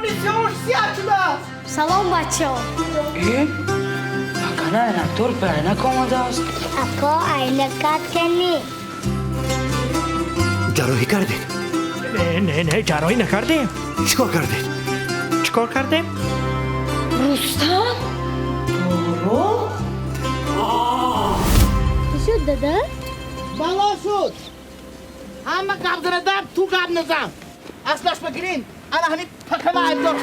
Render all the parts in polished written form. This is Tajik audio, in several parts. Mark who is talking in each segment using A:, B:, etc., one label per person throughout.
A: Чашмони Сиёвуш сиёҳ шудааст.
B: Салом, бачаҳо.
C: Пакана айнакдор ба айнак омадааст.
B: Ако, айнакат кани?
D: Ҷарроҳӣ кардед?
E: Не, не, не, ҷарроҳӣ накардем.
D: Чӣ кор кардед?
E: Чӣ кор кардем?
C: Рустам, боро.
B: Чӣ шуд, дада?
A: Бало шуд. Ҳама гап занадан, ту гап назан. Аслаш бигирин, ана ҳамин пакана айбдор.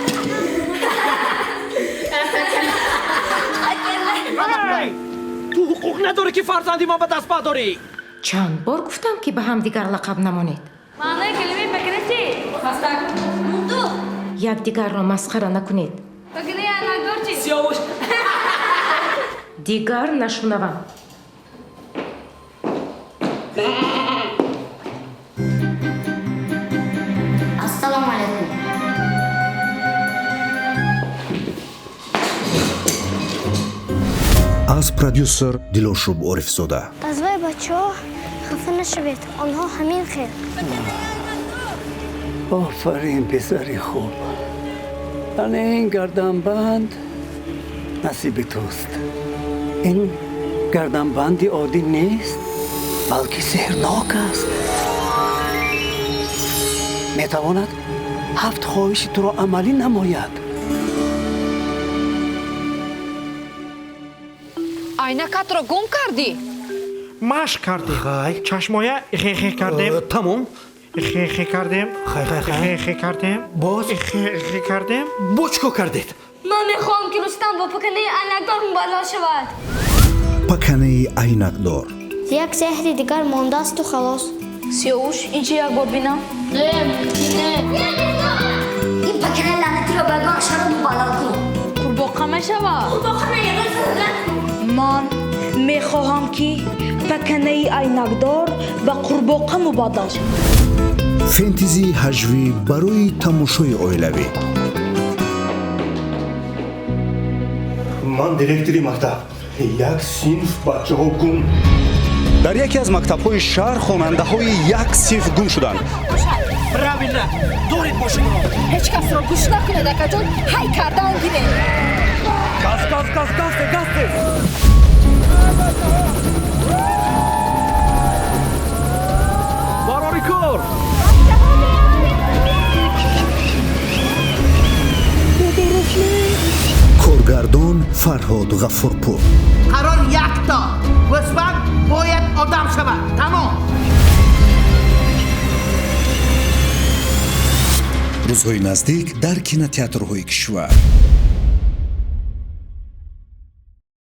E: Ту ҳуқуқ надорӣ, ки фарзанди ман ба даст бардорӣ.
F: Чанд бор гуфтам, ки ба ҳамдигар лақаб намонед.
G: Маънои калимаи пакана чи? Хастак. Мунду.
F: Якдигарро масхара накунед.
G: Паканаи айнакдор чи?
C: Сиёвуш.
F: Дигар нашунавам.
B: Ассалому алайкум.
H: Аз продюсер Дилошуб Орифзода.
B: Аз вай, бачаҳо, хафа нашавед, онҳо ҳамин хел.
D: Офарин, писари хуб. Ана ин гарданбанд насиби туст. Ин гарданбанди оддӣ нест, балки сеҳрнок аст. Метавонад ҳафт хоҳиши туро амалӣ намояд.
G: Айнакатро гум кардӣ?
E: Машқ кардем.
D: Хай.
E: Чашмоя хе-хе кардем.
D: Тамом.
E: Хе-хе кардем.
D: Хай, хай, хай.
E: Хе-хе кардем.
D: Боз?
E: Хе-хе кардем.
D: Бо чӣ кор кардед?
G: Ман мехоҳам, ки Рустам бо паканаи айнакдор мубаддал шавад.
H: Паканаи айнакдор.
B: Як сеҳри дигар мондаасту халос.
G: Сиёвуш, ин чи, як бор бинам.
B: Не, не. Ин паканаи лаънатиро ба ягон шаро мубаддал кун.
G: Қурбоқа мешавад.
B: Қурбоқа не.
I: Ман мехоҳам, ки паканаи айнакдор ба қурбоқа мубаддал шавад.
H: Фэнтези ҳаҷвӣ барои тамошои оилавӣ.
J: Ман директори мактаб. Як синф бачаҳо гум.
K: Дар яке аз мактабҳои шаҳр хонандаҳои як синф гум шуданд.
E: Правильно, доред мошинро.
G: Ҳеҷ касро гӯш накунед, акаҷон, ҳай кардан гиред.
K: Газ, газ, газ, газ, газ!
E: Барори кор.
H: Коргардон Фарҳод Ғафурпур.
A: Қарор якто. Гӯсфанд бояд одам шавад. Тамом.
H: Рӯзҳои наздик дар кинотеатрҳои кишвар.